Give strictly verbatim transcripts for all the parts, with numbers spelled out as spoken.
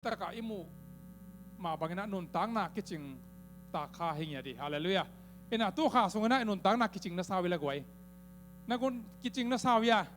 Taka i muh mah bangin ah nuntakna kicing tak kha hi ngiat hi. Halleluiah. Ina tu kha sungin ah i nuntakna kicing na sau hi le guai. Na gun kicing na sau hi a.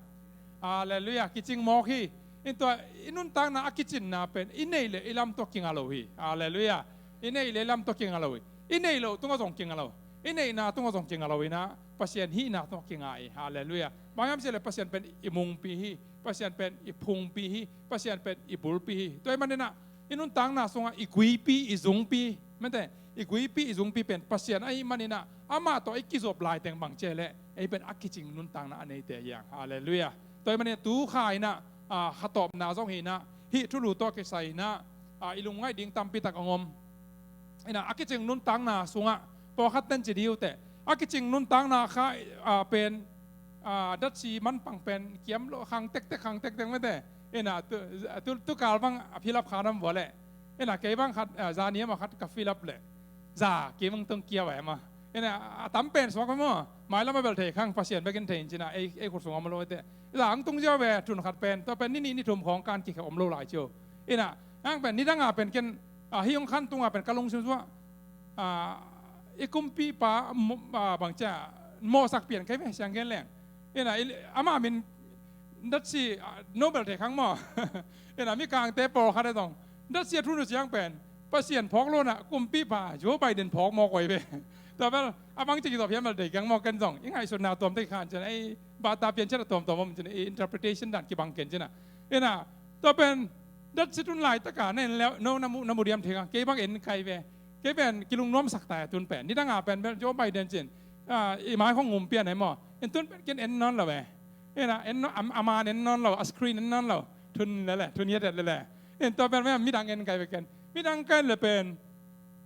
Halleluiah. Kicing mawk hi. In tua i nuntakna a kicinna pen i neih le i lam tawh kinga lo hi. Halleluiah. I neih le i lam tawh kinga lo hi. I neih loh tungah zong kinga lo. I neihna tungah zong kinga lo ina Pasian hihna tungah kinga hi. Halleluiah. Bang hiam cih le Pasian pen i mungpi hi. Pasian pen i phungpi hi. Pasian pen i bulpi hi. Tua i maninah i nuntakna sungah i guipi i zungpi, mente, i guipi i zungpi pen Pasian ahi maninah amah tawh i kizop laiteng bang cia le ei pen a kicing nuntakna a neite hiang. Halleluiah. Tua i maninah tu kha inah, ah, khatawpna zong hinah hih thulu tawh kisai inah, ah, i lungngaih ding tampi tak a ngom. Inah a kicing nuntakna sungah pawlkhat ten ci diu teh a kicing nuntakna kha, ah, pen, ah, datsi manpang pen kiam lo khang tektek khang tektek mete. Inah tu, tu, tu kal bang a philap kha nam vua leh. Inah kei bang khat, ah, zaniam a khat ka philap leh za kei bang tung kia vai ma. Inah a tam pen suak maw, mailam a bel thei khang Pasian bekin thei in cinah ei, ei khut sung om lo ete. Za ang tung ziau ve thun khat pen tua pen ni ni ni thum khawng kan kikhe om lo lai cio. Inah ang pen nidanga pen ken, ah, hi ong khan tunga pen ka lungsim suah, ah, i kumpipa, ah, bangcia mawhsak pian kai ve siang gen leng. Inah ama min datsi, ah, Nobel thei khang maw. Inah mi kangte pawlkhat e zong datsi a thunu siang pen Pasian phawk lona kumpipa Joe Biden phawk mawk oi ve. Tua bel a bangci kitawp hiam bel dei keng mawk ken zong i ngaihsutna tuamte khan cian ei bata pian cian a tuamtuam om cin i interpretation dan kibang ken cinah. Inah tua pen datsi tun laitaka na en leu no na mu, na mu diam thei kha kei bang en kai ve. Kei pen kilungnuamsak tai a tun pen nidanga pen bel Joe Biden cin, ah, i mai khong ngumpian hei maw. En tun pen ken en nawn lo ve. Inah en nawn, a man en nawn lo, a screen en nawn lo. Thun lele, thun hiat lele. En tua pen midang en kai ve ken. Midang kai le pen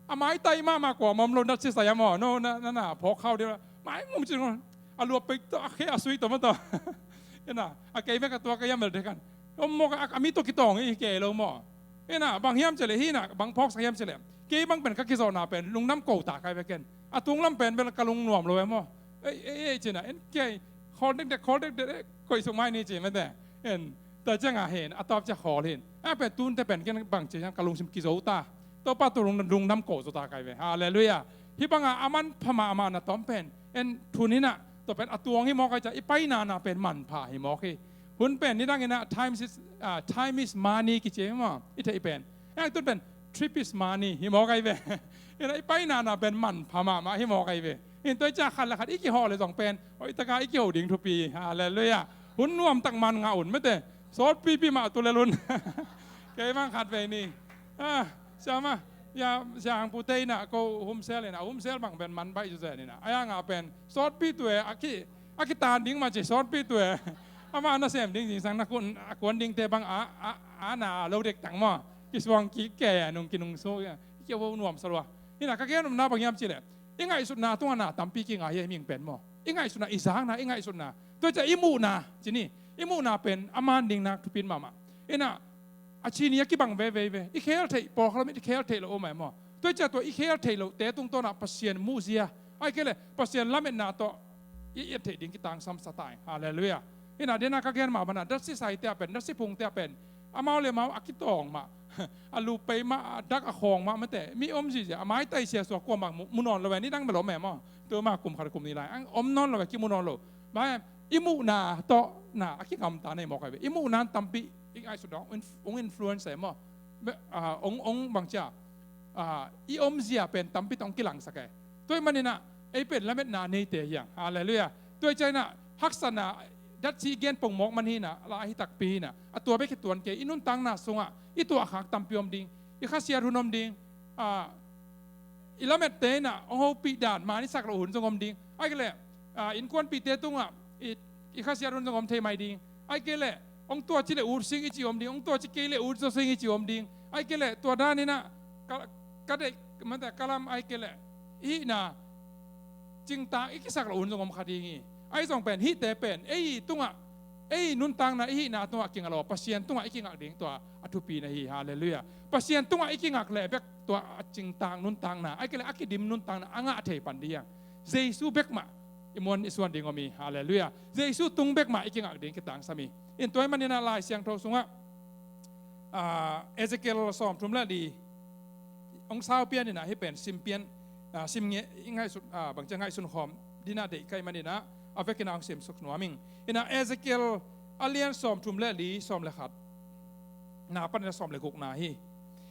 a maitai mahmah kua mawm lo datsi sai a maw. No na, na, na phawk khau dih. Mai ngum cin a luap pei tawh a khe a sui tawh maw tawh. Inah a kei mek a tua ka hiam bel dek kan. Om mawk a, a mi tawh kitawng i kei lo maw. Inah bang hiam cele hinah bang phawksak hiam cele. Kei bang pen ka kizawhna pen lungdam ko ta kai ve ken. A tunglam pen bel ka lungnuam lo e maw. Ei, ei, ei cinah en kei khawl dekdek khawl dekdek, eh, koih suk mai ni ci mete. En tua cianga hen a tawp cia khawl hin a pen tunte pen ken bang ci hiam ka lungsim kizo ta. Topa tu lung, lungdam ko zo ta kai ve. Halleluiah. Hih banga a manpha mahmah na tawm pen en thun hinah tua pen a tuang hi mawk ai cia i painana pen manpha hi mawk hi. Hun pen nidang inah time is, ah, time is money kici hi maw i theih pen. Eng tun pen trip is money hi mawk ai ve. Inah i painana pen manpha mahmah hi mawk ai ve. In tua i cia khat le khat i kihawh le zong pen hoihtaka i kiho ding thupi. Halleluiah. Hun nuamtak man ngah un mete. Sawtpipi mah tu le lun. Kei bang khat vei ni. Ah, siama, ya, siang pute inah ko humsel inah humsel bang pen man baih zuzen inah a yanga pen sawtpi tu e a ki, a kitan ding mah ci sawtpi tu e. Ama nasem ding zingsang na kun, a kuan dingte bang a, a, a na lo dek tang maw. Kisuang kik ke a nung kinung so a kiho nuam salua. Inah ka gen umna bang hiam cileh i ngaihsutna tungah na tampi kinga hi a himing pen maw. I ngaihsutna, i zakna, i ngaihsutna. Tua cia i muhna cini, i muhna pen a man ding nak thupin mahmah. Inah a cini a kibang vevei ve. I khel theih pawlkhalam i khel theih lo om ai maw. Tua cia tua i khel theih lote tungtawnah Pasian muhzia ai kei le Pasian lametna tawh i et theih ding kitangsam sa tai. Halleluiah. Inah dena ka gen mah banah datsi saite a pen, datsi phungte a pen amau le amau a kitawng mah, a lupei mah, a dak a khawng mah mate mi om zizia a maitai siasua kuamah mu, mu nawn lo ve. Nidang bel om e maw. Tuma kum khat kum ni lai ang om nawn lo ve, kimu nawn lo. Mai i muhna tawh na a kigamta nei mawk ai ve. I muhna tampi i ngaihsut dong ung influence ai maw. Ong, ong bangcia, i omzia pen tampi tawh ong kilangsak e. Tua i maninah ei pen lametna neite hiang. Halleluiah. Tua i cianah haksatna datsi i gen pongmawk man hinah la ahi takpi hinah a tua bek hi tuan kei. I nuntakna sungah i tuahkhak tampi om ding. I khasiat hun om ding. I lamette inah ong hopih dan man i sak loh hun zong om ding. Ai kei leh innkuanpihte tungah i, i khasiat hun zong om thei mai ding. Ai kei leh ong tua ci le ut sing i ci om ding. Ong tua ci kei le ut zaw sing i ci om ding. Ai kei leh tua dan inah ka, ka deih mante ka lam ai kei leh i hihna cingtak i kisak loh hun zong om kha ding hi. Ai zong pen hihte pen ei tungah ei nuntakna i hihna tungah kingak lo Pasian tungah i kingak ding tua a thupina hi. Halleluiah. Pasian tungah i kingak leh bek tua a cingtak nuntakna ai kei leh a kidim nuntakna a ngah thei pan ding hiang. Jesu bek mah i muan i suan ding om hi. Halleluiah. Jesu tung bek mah i kingak ding kitangsam hi. In tua i maninah Lai Siangtho sungah Ah, Ezekiel sawmthum le li hong sau pian inah, hih pen sim pian, ah, sim nge i ngaihsun, ah, bangci a ngaihsun khawm dingin a deih ka hih manin ah a vekin ah hong simsuk nuam ing. Inah Ezekiel a lian sawmthum le li, sawm le khat na panin ah sawm le guk na hi.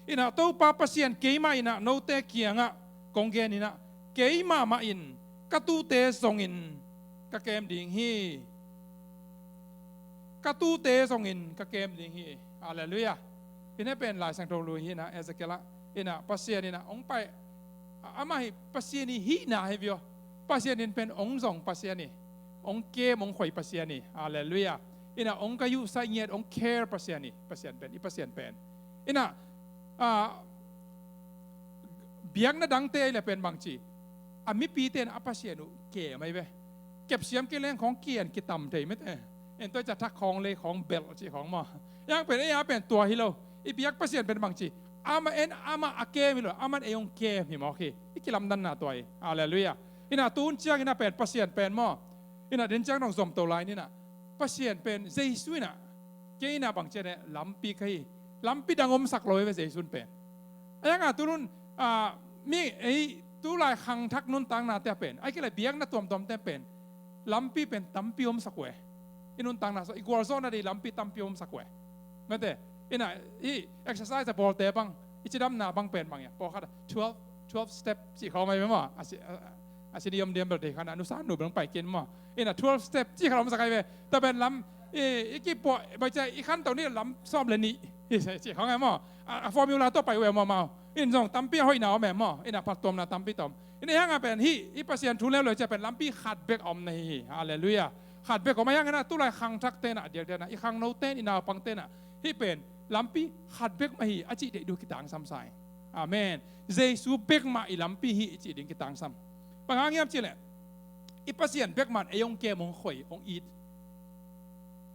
Inah Topa Pasian keimah inah note kiangah kong gen inah, keimah mah in ka tuute zongin ka kem ding hi. Ka tuute zongin ka kem ding hi. Halleluiah. Hih pen Lai Siangtho lui hi inah, Ezekiel ah inah Pasian inah hong pai, a, amah hi Pasian i hihna hi viau. Pasian in pen hong zong Pasian hi. Hong kem, hong khoi Pasian hi. Halleluiah. Inah hong ka yuhsaih ngiat, hong care Pasian hi. Pasian pen, i Pasian pen. Inah, ah, biakna dangte le pen bangci, a mipite in a Pasian uh kem ahi ve. Kepsiam kileng khawng kian kitam thei mete. En toi ca thak khawng lei khawng belh cih khawng maw. Hiang pen, ei a pen tua hi lo. I biak Pasian pen bangci, amah en, amah a kem hi lo, amah ei hong kem hi mawk hi. I kilamdanna tua hi. Halleluiah. Inah tun ciang inah pen Pasian pen maw, inah den ciang dong zomto lai ni inah, Pasian pen Jesu inah, kei inah bangci a ne lampi ka hi. Lampi dang omsak lo hi ve Jesu pen. A hiang a tu lun, ah, mi ei tulai khangthak nuntaknate ah pen, ahih kei leh biakna tuamtuamte pen lampi pen tampi omsak uh e. I nuntakna sung i gualzawhna ding lampi tampi omsak uh e. Mete, inah i exercise a bawlte bang, i cidamna bang pen bang ia, pawlkhat ah twelve, twelve step cih khawng mai maw. A si, a, a si ni om diam bel dei khan a nusa nu bel pai kin maw. Inah twelve step cih khat omsak ahi ve. Tua pen lam i, i kipuah, bangci a i khanto ni lam sawm le nih hi cih khawng e maw. A, a formula tawh pai uh e maw mau. In zong tampi a hoihna om e maw. Inah phattuamna tampi tawm. Inah hiang a pen hih i Pasian thu leuleu ciang pen lampi khat bek a om na hi hi. Halleluiah. Khat bek a om a hiang inah tulai khangthakte inah, a diakdiak inah i khangnote in, i naupangte inah hih pen lampi khat bek mah hi a cih deih ding kitangsam sa ing. Amen. Jesu bek mah i lampi hi i cih ding kitangsam. Bang hang hiam cih leh i Pasian bek mah in ei hong kem, hong khoi, hong it,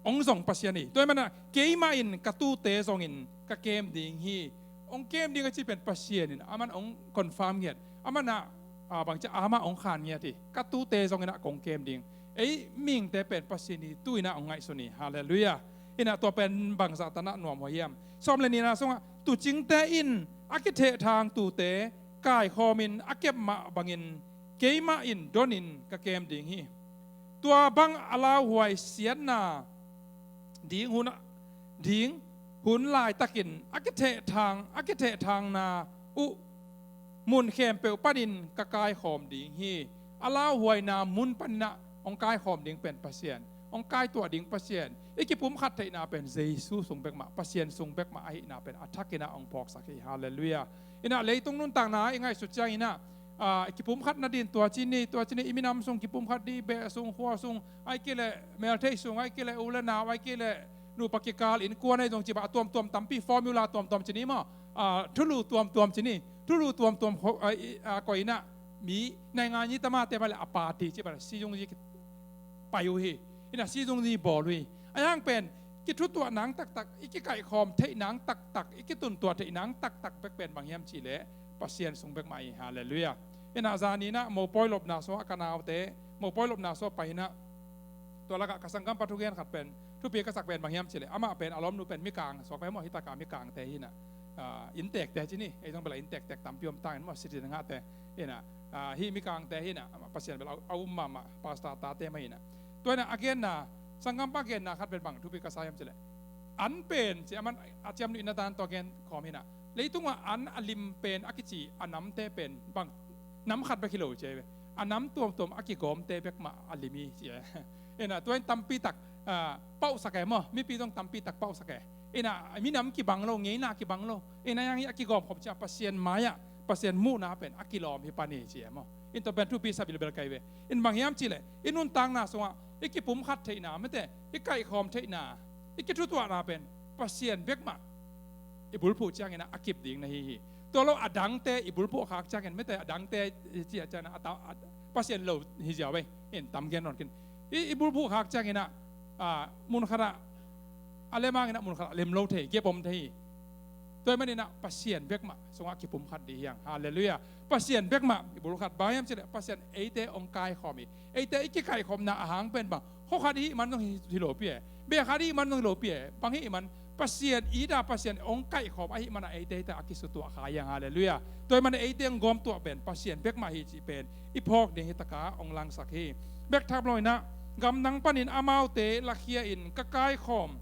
hong zong Pasian hi. Tua ahih manin ah keimah in ka tuute zongin ka kem ding hi. Hong kem ding a cih pen Pasian in amah in hong confirm ngiat. Amah in ah, ah, bangci a, amah hong khan ngiat hi. Ka tuute zongin ah kong kem ding. Ei mihingte pen Pasian hi tu-in ah hong ngaihsun hi. Halleluiah. Inah tua pen bangzah tan ah nuam huai hiam. Sawm le nihna sungah, tuucingte in a kithehthang tuute kaikhawmin a kep mah bangin keimah in donin ka kem ding hi. Tua bang a lauhuai siatna ding hun, ding hun laitakin a kithehthang, a kithehthangna uh mun khempeuh panin ka kaikhawm ding hi. A lauhuaina mun panin ah hong kaikhawm ding pen Pasian, hong kaituah ding Pasian, i kipumkhat theihna pen Jesu sung bek mah, Pasian sung bek mah ahihna pen a thakin ah hong phawksak hi. Halleluiah. Inah leitung nuntakna i ngaihsut ciangin ah, ah, i kipumkhat nadin tua ci ni, tua ci ni, i minam sung kipumkhat ding, beh sung, khua sung, ahih kei leh meltheih sung, ahih kei leh u le nau, ahih kei leh nupa kikal, innkuan ahi zong ci bang, a tuamtuam tampi, formula tuamtuam ci ni maw. Ah, thulu tuamtuam ci ni, thulu tuamtuam kho-, ah, i, ah, koih inah mi naingan ni tamate bang le a party ci bang le sizungzi ki-, pai uh hi. Inah sizungzi bawl uh hi. A hiang pen kithutuah nang taktak, i kikaihkhawm theih nang taktak, i kituntuah theih nang taktak bek pen bang hiam cih leh Pasian sung bek mah hi. Halleluiah. Inah zani inah mopawi lopna sungah ka naute, mopawi lopna sungah pai inah tua lakah ka sanggampa thugen khat pen, thupi ka sak pen bang hiam cih leh amah pen a lawmnu pen Mikang suak pen maw, hih takah Mikangte hi inah, ah, inntekte ci ni, ei zong bel a inntektek tampi om ta in maw, citizen ngahte. Inah, ah, hih Mikangte hi inah, amah Pasian bel a, a um mahmah, pastor tate mah hi inah. Tua inah a genna, sanggampa genna khat pen bang thupi ka sa hiam cih leh, an pen ci, aman a ciamnuihna dan tawh gen khawm hi inah, leitungah an a lim pen a kici a namte pen bang nam khat bek hi lo ci hi ve. A nam tuamtuam a kigawmte bek mah a lim hi ci hi. Inah tua in tampi tak, ah, pauhsak e maw, mipi zong tampi tak pauhsak e. Inah minam kibang lo, ngeina kibang lo. Inah a hiang hi a kigawmkhop ciang Pasian mai-ah, Pasian muhna pen a kilawm hi pan hi ci hi maw. In tua pen thupi sa bilbel ka hi ve. In bang hiam cih leh i nuntakna sungah i kipumkhat theihna mete, i kaihkhawm theihna, i kithutuahna pen Pasian bek mah i bulphuh ciangin ah a kip ding na hi hi. Tua lo a dangte i bulphuh khak ciangin, mete a dangte i ciah ciangin ah a ta-, a, Pasian lo hi ziau ei, in tam gen nawn khin. I, i bulphuh khak ciangin ah, a, mun khatah a lem hangin ah mun khatah lem lo thei, gep om thei hi. Tua ahih manin ah Pasian bek mah sungah kipumkhat ding hi hang. Halleluiah. Pasian bek mah i bulkhat, bang hiam cih leh Pasian eite hong kaikhawm hi. Eite i kikaihkhawmna a hang pen bang, khua khat i hih man zong hi, hi lopi e. Beh khat i hih man zong hi lopi e. Bang hih man, Pasian it a Pasian hong kaihkhawm ahih mana eite hi ta a kisutuah kha hi hang. Halleluiah. Tua ahih mana eite hong gawmtuah pen Pasian bek mah hi cih pen i phawk ding hi taka hong langsak hi. Bek tham lo inah, gam dang panin amaute lakhia in ka kaikhawm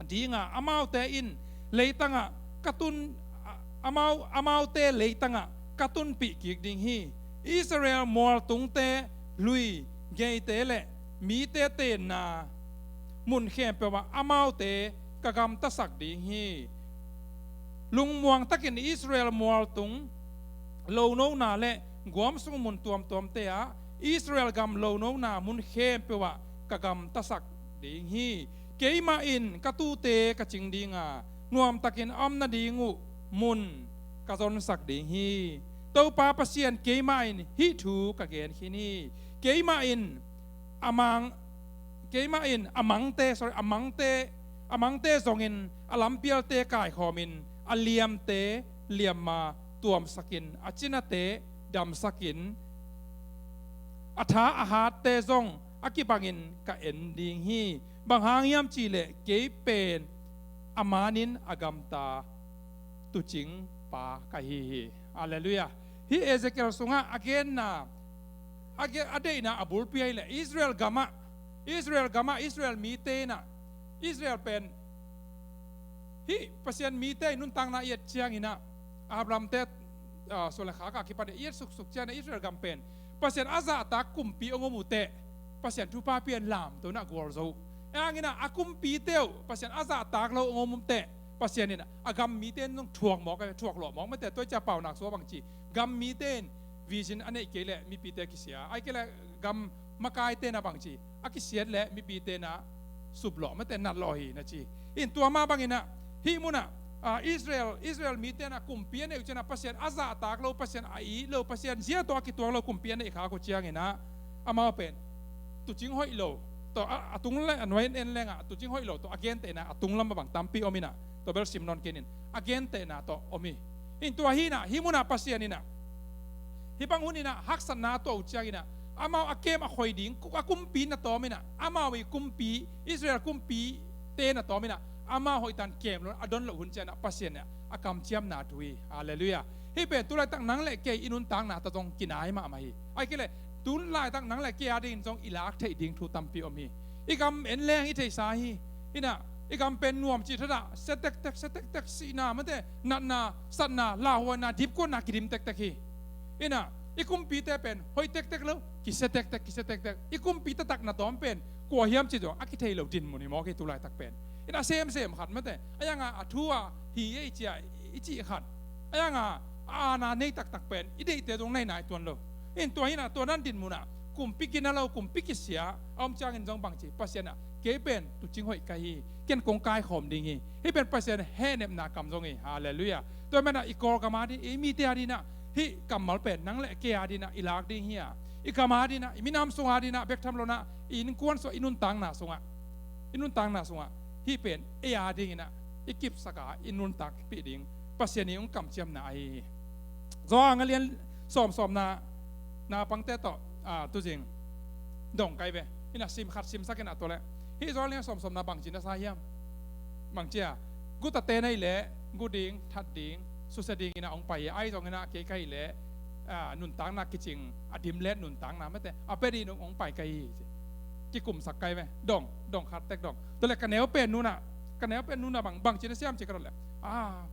dinga, amaute in leitangah ka tun, a-, amau, amaute leitangah ka tunpih kik ding hi. Israel mualtungte, hlui, geite le mite tenna mun khempeuh ah amaute ka gamtasak ding hi. Lungmuang takin Israel mualtung lonona le guam sung mun tuamtuamte ah Israel gam lonona mun khempeuh ah ka gamtasak ding hi. Keimah in ka tuute ka cing dinga, nuamtakin a om nading uh mun ka zonsak ding hi. Topa Pasian keimah in hih thu ka gen khin hi. Keimah in a mang, keimah in a mangte, sorry, a mangte, a mangte zongin a lampialte kaikhawmin a liamte liamma tuamsakin a cinate damsakin a tha a hatte zong a kibangin ka en ding hi. Bang hang hiam cihleh kei pen a manin a gamta tuucing pa ka hi hi. Halleluiah. Hih Ezekiel sungah a genna, a ge-, a deihna a bulpi ahih leh Israel gamah, Israel gamah, Israel mite inah, Israel pen hih Pasian mite i nuntakna i et cianginah, Abrahamte, ah, suan le khak a kipan i et suksuk cianginah Israel gam pen Pasian a zahtak kumpi hong om uh teh, Pasian thupha pian lamto inah gualzo uh. Ei hanginah a kumpite uh Pasian a zahtak lo hong om uh teh, Pasian inah a gam mite in zong thuak mawk, thuak lawh mawk mate. Tua i cia paunak sua bangci, gam mite in vision a neih kei leh mipite kisia, ahih kei leh gam makaite na bangci, a kisiat leh mipite na suplawh mate, natlawh hi na ci. In tua mah banginah hih munah, ah, Israel, Israel mite na kumpi a neih uh cianah Pasian a zahtak lo, Pasian a it lo, Pasian zia tawh a kituak lo kumpi a neih khak uh cianginah amau pen tuucing hoih lo tawh a, a tung le a nuai en lengah tuucing hoih lo tawh a gentehna a tunglam a bang tampi om inah, tua bel sim nawn kei ning, a gentehna tawh om hi. In tua hinah hih munah Pasian inah hih bang hun inah haksatna a tuah uh cianginah amau a kem a khoi ding, ku-, a kumpi na tawm inah, amau i kumpi, Israel kumpite na tawm inah amau hoihtan kem lo a don loh hun cianginah Pasian inah a kamciamna thu hi. Halleluiah. Hih pen tu laitak nang le kei i nuntakna tawh zong kinai mahmah hi. Ahih kei leh tu laitak nang le kei a dingin zong i lak theih ding thu tampi om hi. I gam en leng i theisa hi. Inah i gam pen nuam cih thatah sia tektek, sia tektek, sihna mate, natna, satna, lauhuaina, dipkuatna kidim tektek hi. Inah i kumpite pen hoih tektek lo, kisia tektek, kisia tektek. I kumpi taktak na tawm pen kua hiam cih zong a kithei lo dinmun hi mawk hi tu laitak pen. Inah semsem khat mate, a yanga a thu a hi ei cia i cih khat, a yanga a aana nei taktak pen i deihte zong nei nai tuan lo. In tua hinah tua dan dinmunah kumpi kina lo, kumpi kisia a om ciangin zong bangci, Pasian ah kei pen tuucing hoih ka hi, ken kong kaikhawm ding hi. Hih pen Pasian hehnepna kam zong hi. Halleluiah. Tua manah i Kawlgam a ding, i mite a dinah hih kammal pen nang le kei a dinah i lak ding hi a, i gam a dinah, i minam sung a dinah bek tham lonah i innkuan sungah, i nuntakna sungah, i nuntakna sungah hih pen ei a dinginah i kipsak a i nuntakpih ding Pasian i hong kamciamna ahi hi. Zawhang a lian sawmsawmna, na pangte tawh, ah, tuzing dong kai ve. Inah sim khat simsak inah tua leh, hih Zawhang a lian sawmsawmna bangci na sa hiam? Bangci a, gutate na hih leh gu ding, that ding, susia ding inah hong pai hi. Ahi zong inah kei ka hih leh, ah, nuntakna kicing a dim let nuntakna mate a pia ding hong pai ka hi hi ci. Kikumsak kai ve. Dong, dong khat tek dong. Tua leh ka neu pen nunah, ka neu pen nunah bang, bangci na sa hiam ci ka dot leh, ah,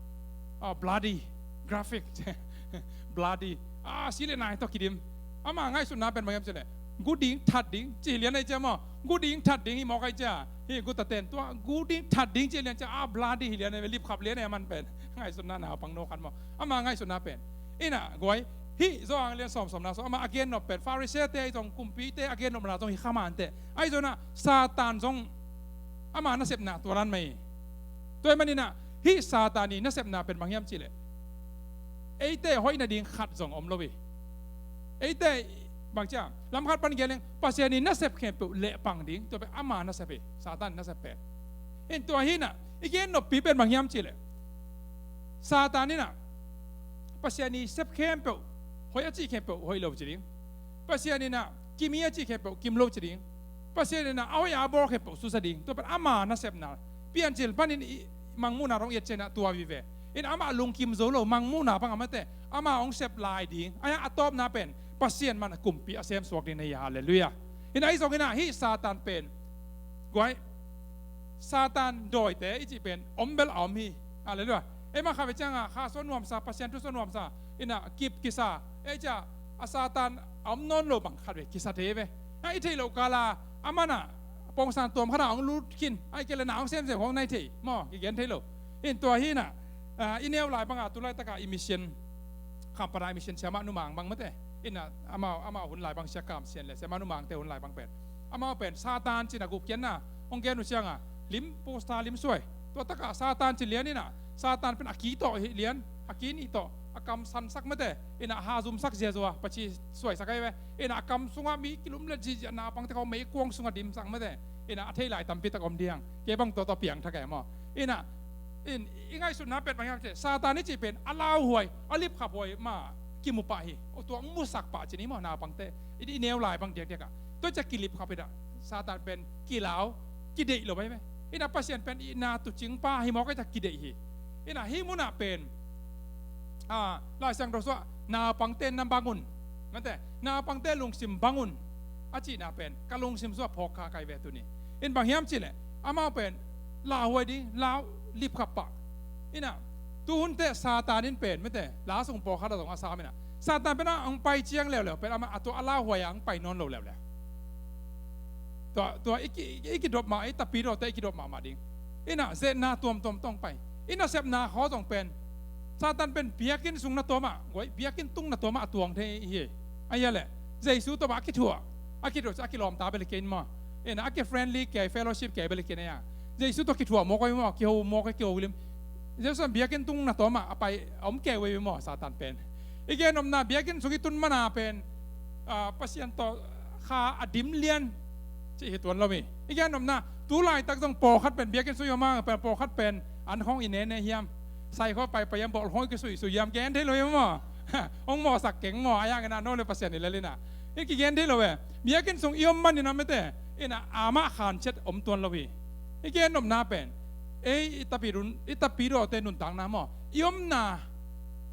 ah, bloody, graphic. Bloody. Ah, si le nai tawh kidim. Ama ngaihsutna pen bang hiam ci leh, gu ding, that ding ci hi lian ei cia maw. Gu ding, that ding hi mawk ei cia. Hih guta ten tua gu ding, that ding ci hi lian cia. Ah, bloody hi lian ei, lipkhap lian ei a man pen. Ngaihsutna na pang no khat maw. Ama ngaihsutna pen. Inah guai, hih Zawhang a lian sawmsawmna sung ama a gennop pen Pharisee-te ahi zong, kumpite a gennopna zong hi kha mah inteh. Ahi zongah Satan zong ama nasepna tua dan mah hi. Tua ahih maninah hih Satan i nasepna pen bang hiam cih leh, eite hoih nading khat zong om lo hi. Eite bangci a, lam khat pan gen leng Pasian i nasep khempeuh lehpang ding, tua pen ama nasep hi, Satan i nasep pen. In tua hinah i gennoppi pen bang hiam cih leh, Satan inah Pasian i sep khempeuh hoih a cih khempeuh hoih lo ci ding. Pasian inah kim hi a cih khempeuh kim lo ci ding. Pasian inah a hoih a bawl khempeuh susia ding. Tua pen ama nasepna. Piancil panin i, Mangmuhna hong et ciangin ah tua vive. In amah lungkim zo lo, mangmuhna bang a mate, amah hong sep lai ding. Ahi a tawpna pen Pasian man a kumpi a semsuak ding na hi a, halleluiah. In ahi zongin ah hih Satan pen, guai, Satan dawite i cih pen om bel a om hi, halleluiah. Ei mah kha ve ciangah kha suah nuamsa, Pasian thu suah nuamsa, in ah kip kisa, ei ciah a Satan a om nawn lo bang khat ve kisa thei ve. A i theih loh kala a man ah pongsan tuam khat ah hong lut khin, ahih kei leh na hong semsem hong nai thei maw, kigen thei lo. In tua hi in ah, ah, i neu lai bangah tu laitakah i mission, Khampat ah i mission siamah numang bang mate, in ah amau, amau hun lai bang Sia Kam Sian le siamah numangte hun lai bang pen, amau pen Satan cin a guk kianna hong gen uh ciangah lim, poster lim suai. Tua takah Satan ci lian in ah, Satan pen a ki tawh hi lian, a ki nih tawh a kam sansak mate, in ah ha zumsak ziazua, paci suaisak ahi ve. In ah a kam sungah mi kilum le ziahziah, naupangte khawng meikuang sungah dimsak mate. In ah a thei lai tampi tak om diang. Kei bang tua tawh piangthak e maw. In ah, in i ngaihsutna pet bang hiam cih leh Satan i cih pen a lauhuai, a lipkhaphuai mah kimu pah hi. Tua hong musak pah cin hi maw, naupangte. I, i neu lai bang diakdiakah tua ciah kilipkhap hi dah. Satan pen kilau, kideih lo bai ve. In ah Pasian pen itna tuucingpa hi mawk a ciah kideih hi. In ah hih munah pen, ah, Lai Siangtho sungah naupangte na bang un, mate, naupangte lungsim bang un a cihna pen ka lungsim sungah phawk kha kai ve tuni. In bang hiam cih leh amau pen lauhuai ding, lau, lipkhap pah. In ah tuhun teh Satan in pen mate, la sung pawlkhat ah zong a sam in ah Satan pen ah hong pai ciang leuleu pen amah a tua a lauhuai ah hong pai nawn lo leuleu. Tua, tua i ki, i kidop mah, i tapidawte i kidop mahmah ding. In ah zetna tuamtuam tawh hong pai. I nasepna khawng zong pen Satan pen biakinn sung na tuam ah, guai, biakinn tung na tuam ah a tuang thei hi. Ahi a leh Jesu tawh bang a kithuah, a kithuah, a kilawmta bel hi kei in maw. In ah a ki-friendly kei, fellowship kei bel hi kei in a. Jesu tawh kithuah mawk ahi maw, kiho mawk ahi, kiho lim. Jesu biakinn tung na tuam ah a pai, a om kei uh ahi maw Satan pen. I gen nopna biakinn sung i tun mana pen, ah, Pasian tawh kha a dim lian cih hi tuan lo hi. I gen nopna tu laitak zong pawlkhat pen biakinn sung i om a, pen pawlkhat pen an khawng i nene hiam, sai khawng paipai hiam, bawl khawng i kisuisui hiam, gen thei lo hi maw. Hong mawhsak keng maw, a yang in ah no le Pasian i lel in ah. I kigen thei lo e. Biakinn sung i om man in ah mate, in ah amah khan ciat om tuan lo hi. I gen nopna pen ei i tapidawte nuntakna maw, i omna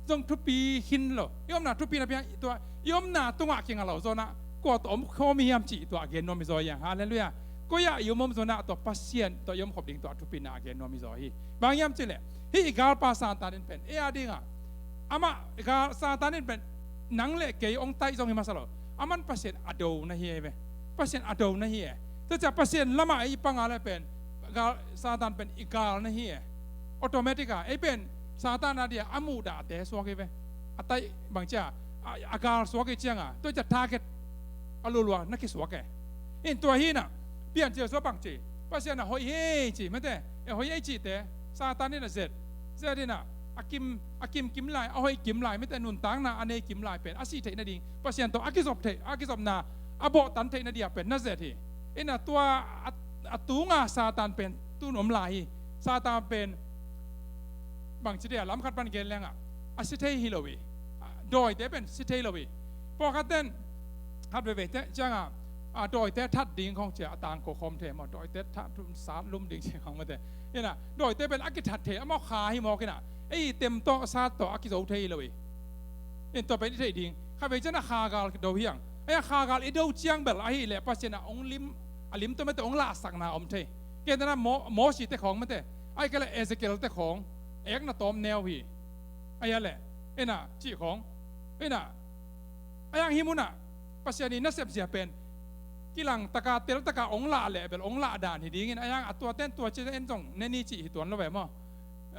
zong thupi khin lo. I omna thupi na piang tua, i omna tungah kinga lo zawnah kua tawh om khawm i hiam cih tua a gen nuam i zaw hi hang. Halleluiah. Koi-ah i om om zawnah tua Pasian tawh i om khop ding tua a thupina a gen nuam i zaw hi. Bang hiam cih leh hih i galpa Satan in pen ei a dingah, amah gal, Satan in pen nang le kei hong taih zong hi masa lo. Aman Pasian a do na hi e ve. Pasian a do na hi e. Tua ciah Pasian lamah ei i pang a leh pen gal, Satan pen i gal na hi e. Automatic a ei pen Satan a dia a muhdahte suak hi ve. A taih bang ciah a, a gal suak hi cianga tua ciah target a lulua na kisuak e. In tua hi in ah Piancil sungah bang ci, Pasian a hoih hi ci mate, e hoih hi cihte Satan in a zet, zet in ah a kim, a kim kim lai, a hoih kim lai mate, nuntakna a nei kim lai pen a sih theih nading, Pasian tawh a kizop theih, a kizopna a bawhtan theih nadiah pen na zet hi. In ah tua a, a tunga Satan pen tun om lai hi. Satan pen bangci dia lam khat pan gen lengah a si thei hi lo hi. Dawite pen si thei lo hi. Pawlkhat ten khat veivei te ciangah, a, dawite that ding khawng cia a tangko khawm thei maw, dawite that sat lum ding cia khawng mate. In ah dawite pen a kithat thei, amau kha hi mawk in ah ei tem tawh sat tawh a kizo thei hi lo hi. In tua pen i theih ding, kha vei ciangah kha gal do hi hang. Ei a kha gal i do ciang bel ahih leh Pasian a hong lim, a lim tawh mate hong lahsakna om thei. Kei tena Mo-, Mosite khawng mate, ahih kei leh Ezekiel te khawng, ekna tawm neu hi. Ahi a leh, in ah cih khawng, in ah a yang hih munah Pasian i nasep zia pen kilang taka, tel taka hong lah leh bel hong lah dan hi dingin, a yang a tua ten tua ci en zong ne ni cih hi tuan lo ve maw.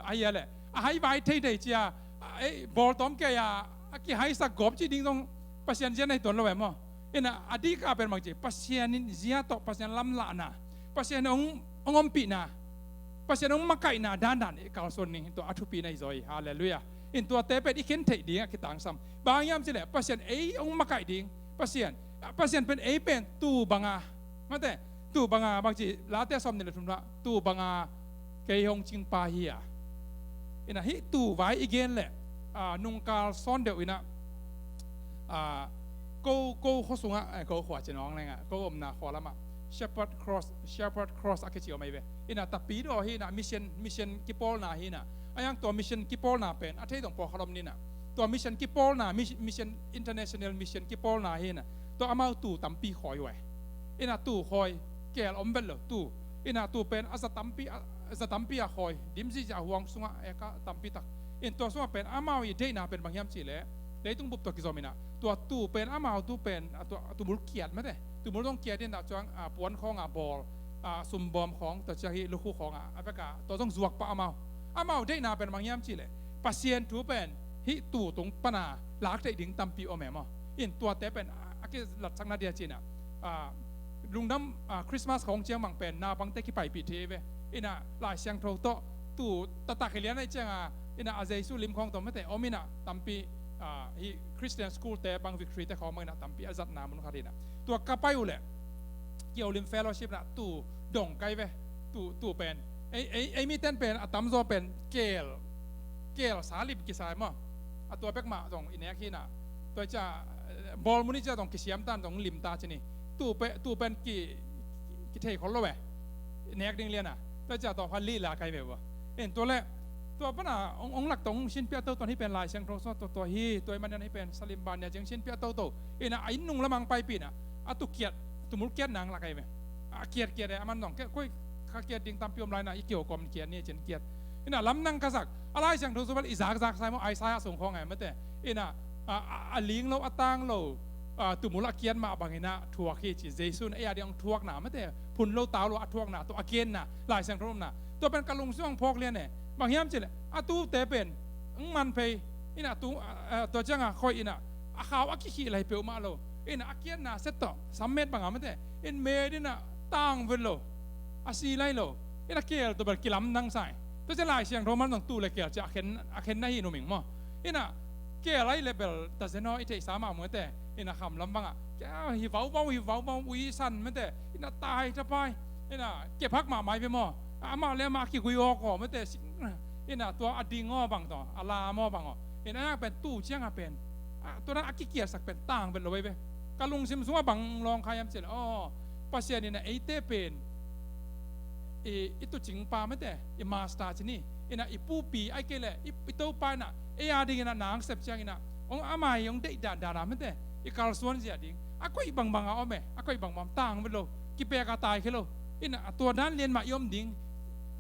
Ahi a leh a hai vai thei thei cia, ei bawl tawm kei a, a kihaisak gawp cih ding zong Pasian zia na hi tuan lo ve maw. In ah a dika pen bangci, Pasian in zia tawh Pasian lamlahna, Pasian hong, hong ompihna, Pasian hong makaihna dandan i kalsuan ning, tua a thupina hi zaw hi. Halleluiah. In tuate pen i khen theih ding a kitangsam. Bang hiam cih leh Pasian ei hong makaih ding. Pasian, Pasian pen ei pen tuu banga, mate, tuu banga bangci, Late sawm nih le thum lah, tuu banga kei hong cingpa hi a. In ah hih tuu vai i gen leh, a, nungkal sawn deuh in ah, a, ko, ko khua sungah, eh, ko khua ci nawng lengah, ko omna khua lamah Shepherd Cross, Shepherd Cross a kici om ahi ve. Ina tapi daw hi ina, mission, mission kipawlna hi ina. A yang tua mission kipawlna pen a thei dong pawlkhat om ni ina. Tua mission kipawlna, mis-, mission, international mission kipawlna hi ina. Tua amau tu tampi khawi uh e. Ina tu khawi, keel om vet lo tu. Ina tu pen a za tampi, a za tampi a khawi, dim ziahziah huang sungah e ka tampi tak. In tua sungah pen amau i deihna pen bang hiam cih leh, leitung bup tawh kizom ina. Tua tu pen amau tu pen, a tua, a tumul kiat mate. Tumul zong kiat in dah cuang, a, puan khawng a bawl, a, sumbawm khawng, tua ciang hih lukhu khawng a, a bek a, tua zong zuak pah amau. Amau deihna pen bang hiam cih leh, Pasian thu pen hih tu tung pana lak theih ding tampi om e maw. In tuate pen, a, a kilatsakna dia ci ina, a, lungdam, a, Christmas khawng ciang bang pen naupangte kipaipih thei ve. Ina Lai Siangtho tawh tu taktak hi lian ahih ciang a, ina a Jesu lim khawng tawh mate om ina tampi, a, hih Christian school te bang Victory te khawng bang ina tampi a zatna mun khat ina. Tua ka pai uh leh Kio Lim Fellowship ina tu dong kai ve. Tu, tu pen ei, ei, ei miten pen a tamzaw pen keel, keel sa lim kisa e maw. A tua bek mah zong i nek hi ina. Tua ciang, eh, bawl mun i ciang zong kisiam tan zong lim ta ci ni. Tu pe, tu pen ki, kithei khol lo e. Nek ding lian a. Tua ciang tua pha lila kai ve ua. In tua leh tua pana ong, ong lak tong sinpiah toto hi pen Lai Siangtho sung tua, tua hi, tua i man ina hi pen salim ban nia ciang sinpiah toto. Ina a inn nung lamang paipih ina, a tu kiat, tumul kiat nang lak ai ve. A kiat kiat e, a man zong koi ka kiat ding tampi om lai ina, i kio kom kiat ni cin kiat. Ina lamdang ka zak, a Lai Siangtho sung bel i zakzak sa e maw, Isaiah sung khawng e mate. Ina a, a, a ling lo, a tang lo, a, tumul a kiat mah bang ina thuak hi ci. Jesu in ei a ding ong thuakna mate, phun lo tau lo a thuakna, tua a genna, Lai Siangtho omna. Tua pen ka lungsim ong phawk lian e. Bang hiam cih leh a tute pen ong man phei ina tu, a, a, tua ciang a khoi ina a khau a kikhih lai peuhmah lo. Ina a kiatna set tawh sammet bang a mate, in met ina tang vet lo, a si lai lo. Ina keel tua bel kilamdang sa e. Tua ciang Lai Siangtho man zong tu le keel ci a khen, a khen na hi numing maw. Ina keel ai le bel ta zen aw, i theihsa mah mate. Ina kham lam bang a keel hi vauvau, hi vauvau, ui san mate. Ina tai tapai. Ina kep hak mahmah i ve maw. Amah le amah a kigui awk aw mate. Ina tua a ding aw bang tawh, a lam aw bang aw. Ina a pen tu ciang a pen, a, tua dan a kikiatsak pen tang vet lo veve. Ka lungsim sungah bang lawng kha hiam cih leh, aw, Pasian ina eite pen i, i tuucingpa mate, i master ci ni. Ina i pupi ai kei leh i, i topa ina ei a ding ina nang sep ciang ina, ong ama hi ong deih dandan a mate, i kalsuan zia ding. A koih bangbang a om e, a koih bangbang tang vet lo, kipek a tai khe lo. Ina a tua dan lian mah i om ding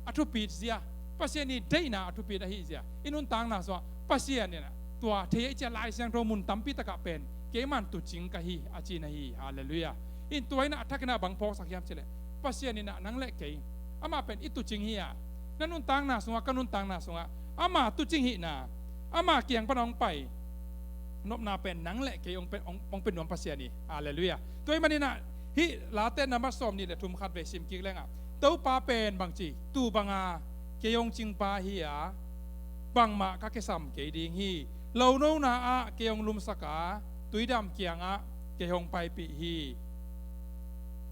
a thupit zia, Pasian i deihna a thupit ahi zia, i nuntakna sungah Pasian ina tua thei a i cia Lai Siangtho mun tampi takah pen keiman tuucing ka hi a ci na hi. Halleluiah. In tua ina a thak ina bang phawksak hiam cih leh, Pasian ina nang le kei, amah pen i tuucing hi a, na nuntakna sungah, ka nuntakna sungah ama tuucing hihna, ama kiang pan ong pai nopna pen nang le kei ong pe, ong, ong pe nuam Pasian hi. Halleluiah. Tua i man ina hih Late number sawm nih le thum khat vei sim kik leng a, Topa pen bang ci, tu bang a kei ong cingpa hi a, bangmah ka kisam kei ding hi. Lonona ah kei ong lumsak a, tuidam kiangah kei ong paipih hi.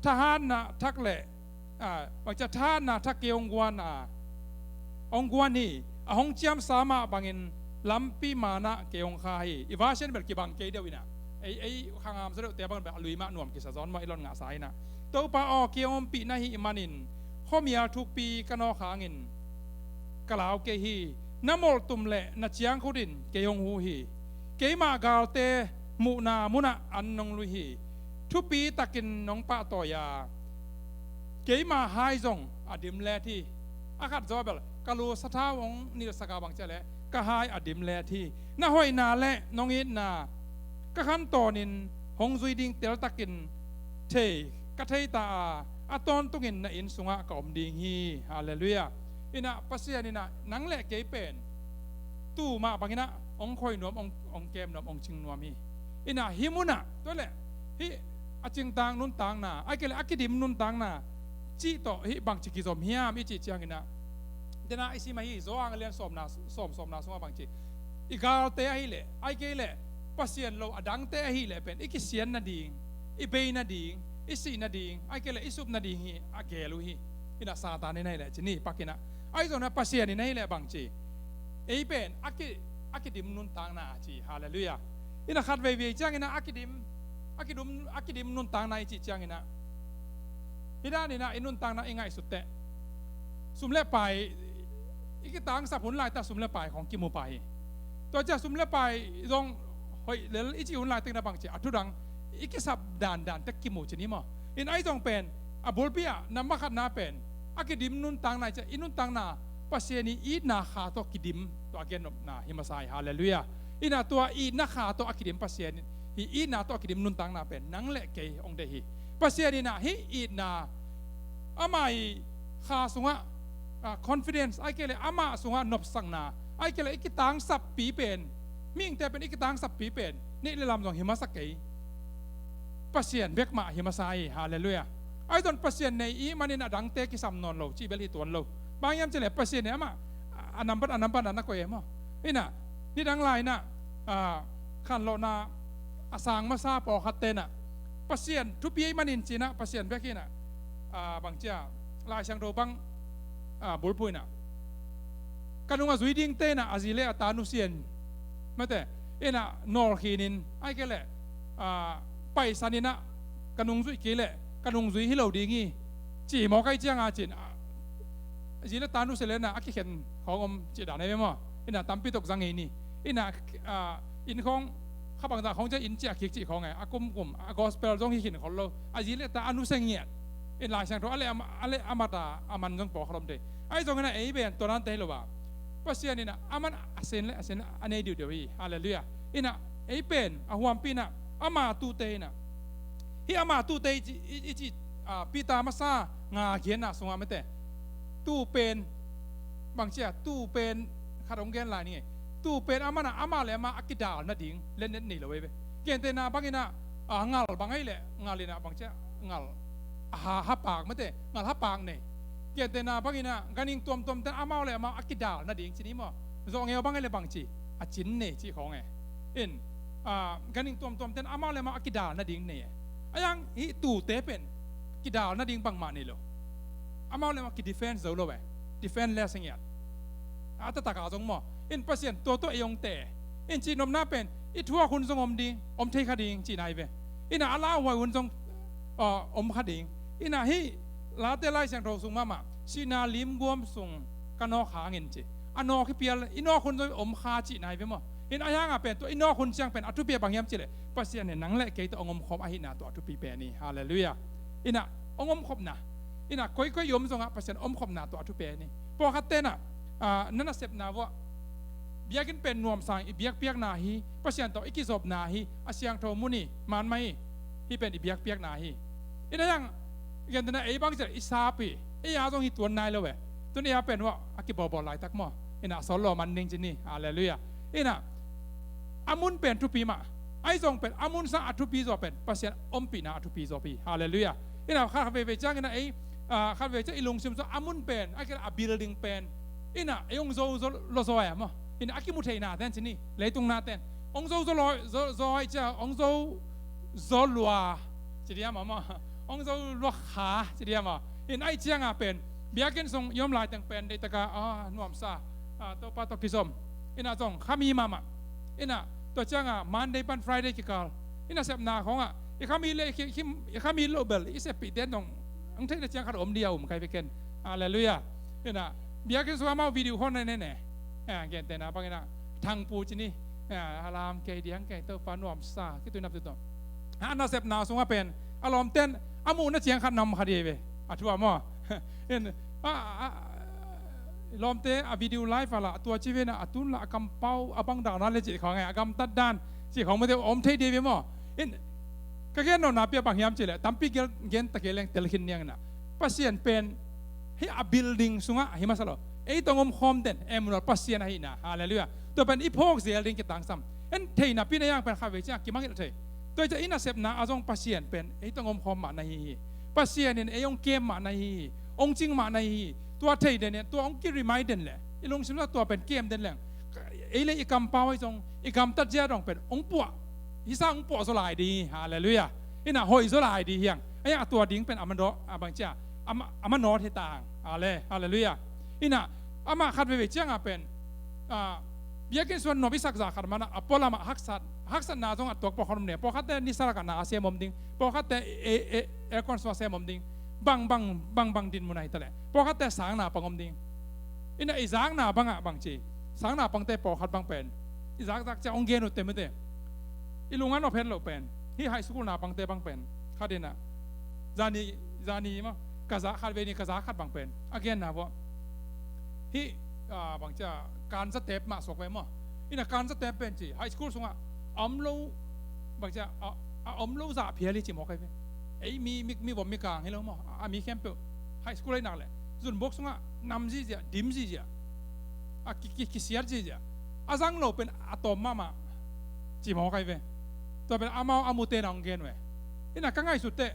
Thahatna thak le, a, bang cia thahatna thak kei ong guan a, ong guan hi. A hong ciamsa mah bangin lampi manah kei ong kha hi. I version bel kibang kei deuh ina, ei, ei khangam sa deuhte bang bel a lui mah nuam kisa zawn mah i lon ngahsa ina. Topa aw, kei ong ompih na hih manin khuamial thukpi ka nawk hangin ka lau kei hi. Na molhtum le na ciangkhut in kei ong huh hi. Keimah galte muhna munah an nong lui hi. Thupi takin nong pahtawi a, keima hai zong a dim let hi. A khat zaw bel ka lu sathau ong nilhsak a bang cia le ka hai a dim let hi. Na hoihna le nong itna ka khantawnin hong zui ding teltakin thei ka thei ta a, a tawntungin na inn sungah ka om ding hi. Halleluiah. Ina Pasian ina nang le kei pen tu mah bang ina ong khoi nuam, ong, ong kem nuam, ong cing nuam hi. Ina hih munah tua le hih a cingtang nuntakna ai kei le a kidim nuntakna cih tawh hih bangci kizom hiam i cih ciang ina, dena i sim ahi Johan a lian sawmna, sawm, sawmna sungah bangci, i galte ahih leh ai kei le Pasian lo a dangte ahih leh pen i kisian nading, i bei nading, i sih nading, ai kei le i sup nading hi a gel uh hi. Ina Satan in ahih leh ci ni pak ina, ai zong na Pasian in ahih leh bangci, ei pen a ki, a kidim nuntakna ci. Halleluiah. Ina khat veivei ciang ina a kidim, a kidim, a kidim nuntakna i cih ciang ina Hih dan inah i nuntakna i ngaihsut teh, sum le pai i kitangsap hun laitah sum le pai khawng kimu pah hi. Tua ciah sum le pai zong hoih lel i cih hun laitah na bang ciah a thudang i kisap dandan tek kimu ci ni maw? In ahi zong pen a bulpi ah na makhatna pen a kidim nuntakna i ciah i nuntakna Pasian i itna kha tawh kidim tua a gennopna hi masa hi. Halleluiah. Inah tua itna kha tawh a kidim Pasian hi itna tawh a kidim nuntakna pen nang le kei hong deih hi. Pasian inah hih itna amah i kha sungah confidence ai kei le amah sungah nopsakna ai kei le i kitangsappi pen mihingte pen i kitangsappi pen neih le lam zong hi masa kei. Pasian bek mah hi masa hi. Halleluiah. Ahi zong Pasian nei i manin a dangte kisam nawn lo cih bel hi tuan lo. Bang hiam cih le Pasian nei amah a nambat a nambat a na koih e maw? Inah nidang lai inah khanlawhna a sang masa pawlkhatte inah Pasian thupi ei manin ci inah Pasian bek hi inah bang cia Lai Siangtho bang bulphuh inah ka nung a zui dingte inah a zi le a ta nusia in mate inah nawlkhin in ai kei le paisan inah ka nung zuih kei le ka nung zui hi lo ding hi ci mawk ai cianga cin a zi le ta nusia le inah a kikhen khawng om cih dan ai ve maw? Inah tampi tok zang ei ni inah inn khawng kha bangzah khawng cia inn ciah kik cih khawng e a kumkum a gospel zong hi khin khol lo a zi le ta a nusia ngiat in Lai Siangtho a le a mat a a man zong pawlkhat om thei. Ahi zong inah ei pen tua nante hi lo a Pasian inah a man a sen le a sen a nei diudiu hi. Halleluiah. Inah ei pen a huampi inah ama tuute inah hih ama tuute i ci Peter masa nga gianna sungah mate tuu pen bang cia tuu pen khat hong gen lai ni ngei. Tuu pen a manah amah le amah a kidal nading lennet nei lo ei ve. Gentehna bang inah ngal bang ei le ngal inah bang cia ngal a ha hapak mate ngal hapak nei. Gentehna bang inah ganhing tuamtuam ten amau le amau a kidal nading ci ni maw? Zawh ngeu bang ei le bang ci a cin nei cih khawng e. In ganhing tuamtuam ten amau le amau a kidal nading nei e. A yang hih tuute pen kidal nading bangmah nei lo. Amau le amau kidefense zo lo e. Defense less ngiat a taktak a zong maw? In Pasian tua tua ei hong te in cih nopna pen i thuak hun zong om ding om thei kha ding cihna hi ve. Inah a lauhuai hun zong om kha ding. Inah hih Late Lai Siangtho sung mahmah sihna limguam sung ka nawk hangin ci a nawk hi pial i nawk hun zong om kha cihna hi ve maw? In a hiangah pen tua i nawk hun ciang pen a thupi a bang hiam cih le Pasian in nang le kei tawh hong omkhawm ahihna tua a thupi pen hi. Halleluiah. Inah hong omkhopna inah koikoi i om zongah Pasian omkhopna tua a thupi pen hi. Pawlkhatte inah na nasepna vuah biakinn pen nuamsang i biakpiakna hi. Pasian tawh i kizopna hi. A siangtho mun hi. Manmah hi. Hih pen i biakpiakna hi. Inah hiang gentehna ei bang cih le i sap hi. Ei a zong hi tuan nai lo e. Tun ei a pen vuah a kibawlbawl laitak maw? Inah a sawl lo a man ding ci ni. Halleluiah. Inah a mun pen thupi mah ahi zong pen a mun sang a thupi zaw pen Pasian ompihna a thupi zaw pi. Halleluiah. Inah khat veivei ciang inah ei khat vei ciang i lungsim zaw a mun pen a kila a building pen inah ei hong zo zaw lo zaw e maw? Inah a kimu theina ten ci ni leitung na ten hong zo zaw lo zaw ai cia hong zo zaw lua ci diam a maw? Hong zo lua kha ci diam a in ai cianga pen biakinn sung i om laiteng pen deitaka a nuamsa Topa tawh kizom. Inah zong khami mahmah. Inah tua cianga Monday pan Friday kikal inah sepna khawngah i khami le i khami lo bel i seppih ten zong ang theihna ciang khat om dia um kai veken. Halleluiah. Inah biakinn sungah mau video khawng na nene. Gentehna bang inah thangpu ci ni. Halam kei diang kei Topa nuamsa kituinap tutuam. A nasepna sungah pen a lawmten a muhna ciang khat na om kha dia hi ve. A thua maw? In a lawmte a video live a lah tua ci vena a tun lah a kampau a bang dana le cih khawng e a gamtat dan cih khawng mate om thei dia ve maw? In ka gen nopna pia bang hiam cih le tampi gen ta kei leng tel khin niang inah Pasian pen hih a building sungah hi masa lo. Ei tawh hong omkhawm den Emmanuel Pasian ahihna. Halleluiah. Tua pen i phawk zel ding kitangsam en theihna pi na yang pen khat vei ciang kimangngilh thei. Tua i ciah i nasepna a zong Pasian pen ei tawh hong omkhawm mah na hi hi. Pasian in ei hong kem mah na hi hi. Hong cing mah na hi hi. Tua thei den tua hong kiremind den le i lungsim na tua pen kem den leng ei le i kampau ahi zong i gamtat zia dong pen hong puah hisa hong puah zaw lai ding hi. Halleluiah. Inah hoih zaw lai ding hiang a tua ding pen a manawt a bang cia a manawt hi ta hang. Halleluiah. Inah amah khat veivei cianga pen biakinn suan nuam i sakza khat manah a pualamah haksat haksatna zong a tuak pawlkhat om ne. Pawlkhatte nisa lakah na a sem om ding. Pawlkhatte aircon sua sem om ding. Bang bang bang bang din mun ahi ta leh, pawlkhatte sang naupang om ding. Ina i zak naupang ah bang ci, sang naupangte pawlkhat bang pen i zakzak ciang hong gen uh te mite, i lung a nop het loh pen, hih high school naupangte bang pen khat ina, zani zani maw, ka zak khat vei ni, ka zak khat bang pen a genna vua, hih bang cia kanza tep mah suak vei maw. Ina kanza tep pen ci high school sungah a om lo, bang cia a om lo zah phial hi ci mawk ahi ve. Ei mi mi vom mi kang hi lo maw, a mi khempeuh high school ahi nak leh zunbuk sungah nam zihziah, dim zihziah, a kisiat zihziah, a zang lo pen a tawm mahmah ci mawk ahi ve. Tua pen amau a mute na hong gen uh e. Ina ka ngaihsut teh,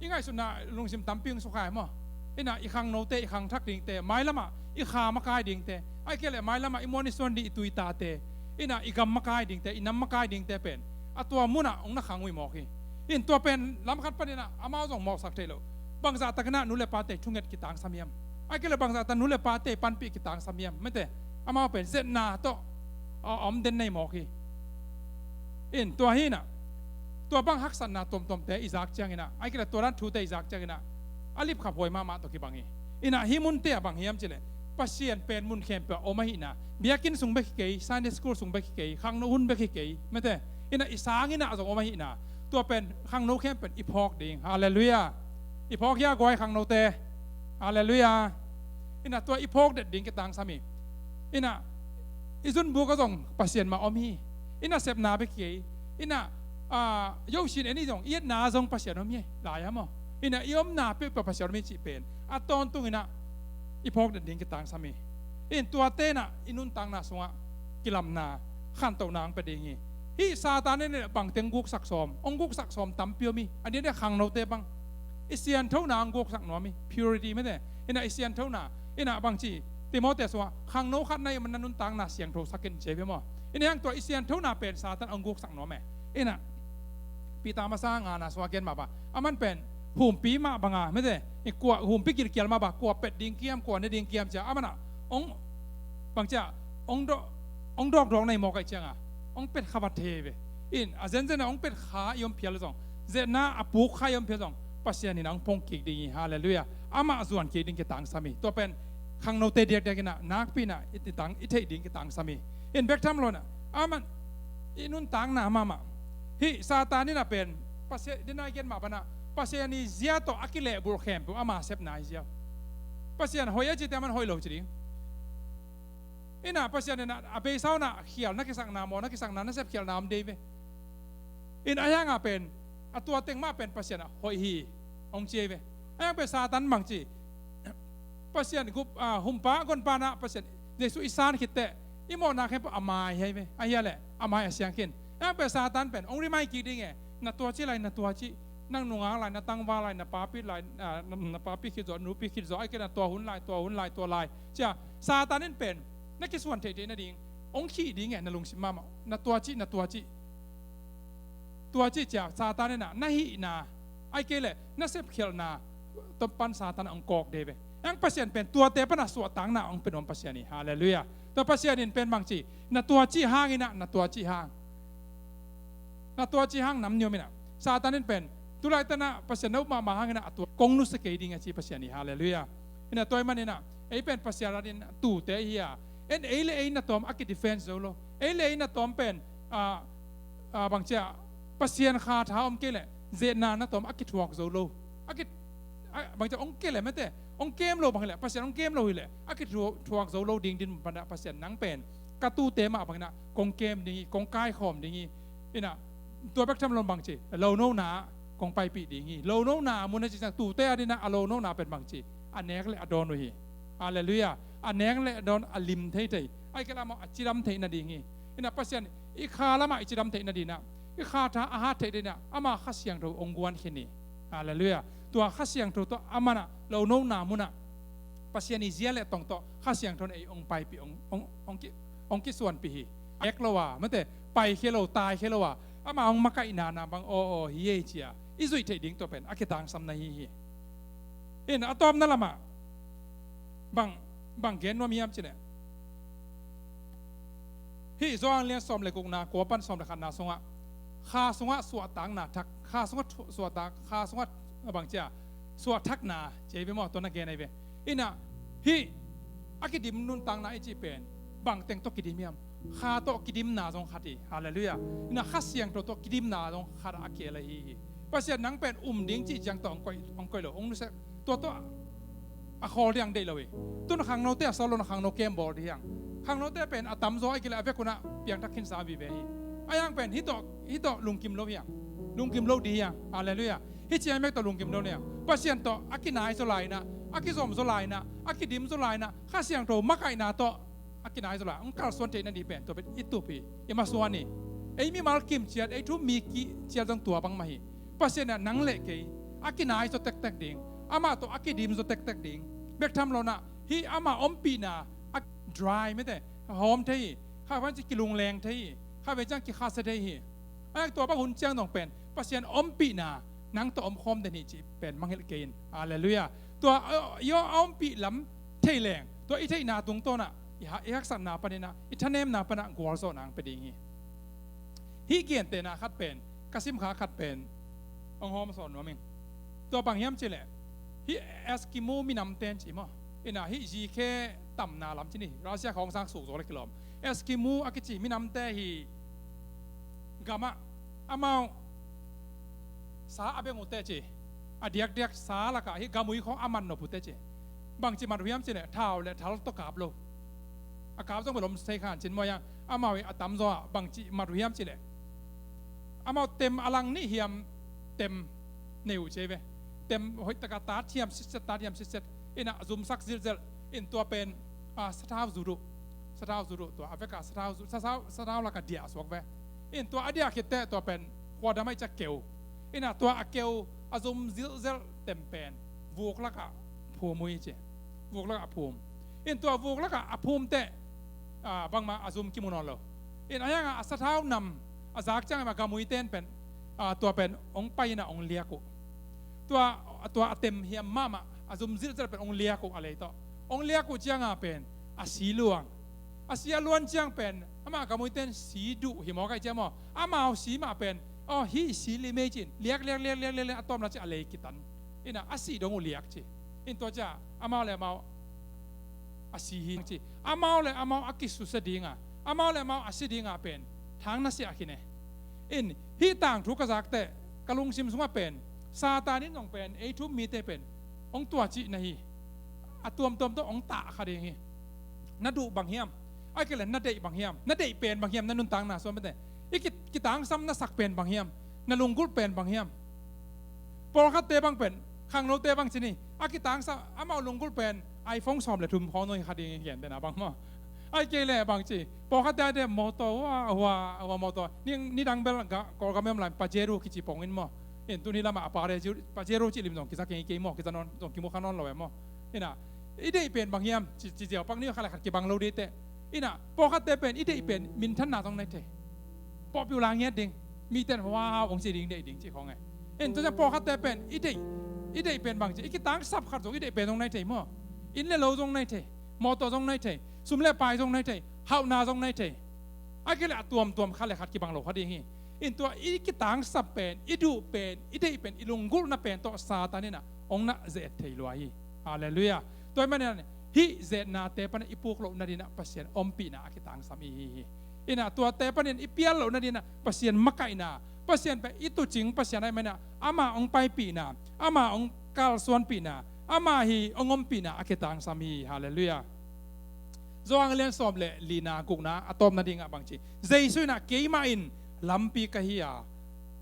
i ngaihsutna lungsim tampi hong sukha hi maw. Ina i khangnote, i khangthak dingte, mailamah i kha makai dingte, ahih kei leh mailamah i muan i suan ding i tuitate, ina i gam makai dingte, i nam makai dingte pen a tua munah hong na khang uh hi mawk hi. In tua pen lamkhat paninah amau zong mawhsak theih loh. Bangzah takinah nu le pate thunget kitangsam hiam? Ahih kei leh bangzah tak nu le pate panpih kitangsam hiam? Mete, amau pen zetna tawh a om den nei mawk hi. In tua hinah tua bang haksatna tuamtuamte i zak cianginah, ahih kei leh tua dan thute i zak cianginah a lipkhaphuai mahmah tawh kibang hi. Inah hih munte ah bang hiam cileh, Pasian pen mun khempeuh ah om ahihna, biakinn sung bek hi kei, Sunday school sung bek hi kei, khangno hun bek hi kei, mete, inah i sanginah zong om ahihna, tua pen khangno khempeuh in i phawk ding. Halleluiah. I phawk hia guai khangnote? Halleluiah. Inah tua i phawk det ding kitangsam hi. Inah i zunbuk ah zong Pasian mah om hi. I nasepna bek hi kei. Inah yosin en i zong i etna zong Pasian om hi lai a maw. Inah i omna peuhpeuh Pasian om hi cih pen a tawntunginah i phawk den ding kitangsam hi. In tuate inah i nuntakna sungah kilamna, khantohna hong pia ding hi. Hih Satan in bangteng guksak sawm, hong guksak sawm tampi om hi. A diakdiak khangnote bang i sianthona hong guksak nuam hi. Purity mete, inah i sianthona, inah bangci Timoti sungah khangno khat na hih manin na nuntakna siangtho sak in ci hi ve maw. Inah hiang tua i sianthona pen Satan hong guksak nuam e. Inah Peter masa ngana sungah gen mah bang, aman pen humpi mah banga mete, i kua humpi gilkial mah bang, kua pet ding kiam, kua ne ding kiam cia amanah hong, bangcia hong dawkdawk na hi mawk ahih cianga hong pet kha va thei ve. In a zenzen a hong pet kha i om phial zong, zetna a puk kha i om phial zong, Pasian in hong phong kik ding hi. Halleluiah. Amah zuan kik ding kitangsam hi. Tua pen khangnote diakdiak inah nakpi inah i theih ding kitangsam hi. In bek tham lo inah aman i nuntakna mahmah, hih Satan inah pen Pasian dinah i gen mah banah Pasian i zia tawh a kilehbulh khempeuh ama sepna i zia. Pasian hoih a cite aman hoih lo ci ding. Inah Pasian inah a beisa unah khial na kisakna, maw na kisakna, nasep khialhna om dei ve. In a hianga pen a tua teng mah pen Pasian ah hoih hi hong ci hi ve. A hiang pen Satan bangci, Pasian gup, ah, humpa gonpa nah Pasian Jesu i san khitteh i mawhna khempeuh a mai hi ve. Ahia leh a mai a siang khin. A hiang pen Satan pen hong rimai kik ding e. Na tua ci lai, na tua ci. Nang nungak lai, na tangval lai, na papi lai, ah, na, na papi khit zaw, nupi khit zaw, ahih kei leh na tua hun lai, tua hun lai, tua lai cia Satan in pen na kisuan theihtheih nading hong khih ding e, na lungsim mahmah. Na tua ci, na tua ci. Tua ci cia Satan inah na hihna, ahih kei leh na sepkhialhna tawh pan Satan ah hong kawk dei ve. Ang Pasian pen tuate panah suahtakna hong pia nuam Pasian hi. Halleluiah. Tua Pasian in pen bangci, na tua ci hanginah, na tua ci hang, na tua ci hang nam ni om inah. Satan in pen tulaitanah Pasian na up mahmah hanginah a tua kong nusia kei ding a ci Pasian hi. Halleluiah. Inah tua ahih maninah ei pen Pasian adin tute ahi a, en ei le ei na tawm a kidefense zo lo. Ei le ei na tawm pen, ah, ah, bangcia Pasian kha tha om kei leh zetna na tawm a kithuak zo lo. A ki, ah, bangcia hong kei leh mete, hong kem lo bang hileh, Pasian hong kem lo hileh a kithuak zo lo ding din banah Pasian nang pen ka tute mah banginah kong kem ding hi, kong kaikhawm ding hi. Inah tua bek tham lo bangci, lonona ah kong paipih ding hi. Lonona mun a ci ciang tute adinah a lonona pen bangci, a nek le a dawn uh hi. Halleluiah. A nek le a dawn a lim theithei, ahih kei leh amau a cidam theih nading hi. Inah Pasian i kha lamah i cidam theih nadinah, i kha tha a hat theih dinah ama Kha Siangtho hong guan khin hi. Halleluiah. Tua Kha Siangtho tawh amanah lonona munah Pasian i zia le tong tawh Kha Siangtho in ei hong paipih, hong, hong, hong, ki, hong kisuanpih hi. Ek lo a mete, paikhia lo, taikhia lo a, ama hong makaihna na bang aw aw hi ei cia i zuih theih ding tua pen a kitangsam na hi hi. In a tawpna lamah bang, bang gen nuam hiam cileh, hih Johan lian sawm le gukna kua pan sawm le khatna sungah kha sungah suahtakna thak, kha sungah thu, suahtak, kha sungah bangcia suahthakna ci hi ve maw, tua na gen ahi ve. Inah hih a kidim nuntakna i cih pen bangteng tawh kidim hiam? Kha tawh kidimna zong khat hi. Halleluiah. Inah Kha Siangtho tawh kidimna zong khat a kiel ahi hi. Pasian nang pen um ding cih ciang tawh hong koih, hong koih lo, hong nusia, tua tawh a khawl ding deih lo hi. Tun khangnote a sawl lo, na khangno kem bawl ding hiang. Khangnote pen a tamzaw a kile a vek hunah piangthak khinsa vive hi. A hiang pen hih tawh, hih tawh lungkim lo hiang. Lungkim lo ding hiang. Halleluiah. Hih ciang mek tawh lungkim lo hiang. Pasian tawh a kinai zaw lai inah, a kizom zaw lai inah, a kidim zaw lai inah, Kha Siangtho makaihna tawh a kinai zaw lai, hong kalsuan theih nading pen tua pen i tup hi, i masuan hi. Ei mimal kimciat, ei thu mi kiciat zong tua bangmah hi. Pasian ah nang le kei a kinai zaw tektek ding, amah tawh a kidim zaw tektek ding bek tham lo inah, hih amah ompihna a dry mete, hawm thei hi. Kha van ci kilungleng thei hi. Kha ve ciang kikhasia thei hi. A tua bang hun ciang dong pen Pasian ompihna nang tawh omkhawm den hi cih pen mangngilh kei in. Halleluiah. Tua, uh, i aw a ompih lam thei leng, tua i theihna tungtawnah, i ha-, i haksatna paninah, i thanemna panah gualzawhna hong pia ding hi. Hih gentehna khat pen, ka simkha khat pen hong hawmsawn nuam ing. Tua bang hiam cihleh, hih Eskimo minamte in ci maw, inah hih zikhe tamna lam ci ni, Russia khawng sang suk zaw le kilawm. Eskimo a kici minamte hi gamah amau sa a beng uh teh ci, a diakdiak sa lakah hih gamui khawng a man nop uh teh ci. Bangci mat uh hiam cihleh thau le thal tawh kap lo. A kap zong bel om thei khan cin maw, a hiang amau hi a tamzaw ah bangci mat uh hiam cihleh, amau tem a lang nih hiam tem nei uh ci hi ve. Tem hoih taka tat hiam sitset, tat hiam sitset, inah a zumsak zilzel in tua pen, ah, sathau zut uh. Sathau zut uh, tua a veka sathau zut, sathau, sathau laka diah a suak ve. In tua a diah khitteh tua pen khuadam a i cak keu. Inah tua a keu a zum zilzel tem pen vuk lakah phum uh hi ci. Vuk lakah a phum. In tua vuk lakah a phum teh, ah, bangmah a zum kimu nawn lo. In a hiangah a sathau nam a zak ciangah gamuite in pen, ah, tua pen hong pai inah hong liak uh. Tua, tua a tem hiam mahmah a zum zilzel pen hong liak uh a lei tawh. Hong liak uh ciangah pen a si luang. A si a luan ciang pen amah gamuite in si duh hi maw, kai ciang maw. Amau si mah pen, aw, hih si limei cin liak, liak, liak, liak, liak, liak, a tawpna ciang a lei kitan. Inah a sih dong uh liak ci. In tua ciah amau le amau a si hi ci. Amau le amau a kisusia dinga, amau le amau a si dinga pen thang nasia khin e. In hih tangthu ka zakteh ka lungsim sungah pen Satan in zong pen ei thu um mite pen hong tua cih na hi. A tuamtuam tawh hong tah kha ding hi. Na duh bang hiam? Ahih kei leh na deih bang hiam? Na deih pen bang hiam? Na nuntakna sung ah mete, i ki-, kitangsam na sak pen bang hiam? Na lunggulh pen bang hiam? Pawlkhatte bang pen, khangnote bang ci ni, a kitangsam, amau lunggulh pen iPhone sawm le thum khawng zong hi kha ding hi, gentehna bang maw. Ahih kei leh bang ci, pawlkhatte a deih mawtaw, hua, hua, hua mawtaw. Ni, nidang bel ga, Kawlgam i om lai Pajero kici pongin maw. In tuni lamah a Pajero, Pajero cih lim zong kiza kei, kei maw, kiza nawn, zong kimu kha nawn lo e maw. Inah i deih pen bang hiam? Ci, ci ziau pak ni, khat le khat kibang lo ding teh. Inah pawlkhatte pen i deih pen minthanna zong nai thei. Popular ngiat ding, mite in wow hong ci ding, deih ding cih khawng e. In tua ciang pawlkhatte pen i deih, i deih pen bang ci, i kitangsap khat zong i deih pen zong nai thei maw. Inn le lo zong nai thei, mawtaw zong nai thei, sum le pai zong nai thei, hauhna zong nai thei. Ahih kei leh a tuamtuam khat le khat kibang lo kha ding hi. In tua i kitangsap pen, i duh pen, i deih pen, i lunggulhna pen tawh Satan inah hong na ze-et thei lua hi. Halleluiah. Tua ahih manin hih ze-etnate panah i puk loh nadinah Pasian ompihna a kitangsam i hi hi. Inah tuate panin i pial loh nadinah Pasian makaihna, Pasian pen i tucing Pasian ahih maninah ama hong paipihna, ama hong kalsuanpihna, ama hi hong ompihna a kitangsam hi hi. Halleluiah. Johan lian sawm le lina, gukna a tawpna dingah bang ci, Jesu inah, "Keimah in lampi ka hi a,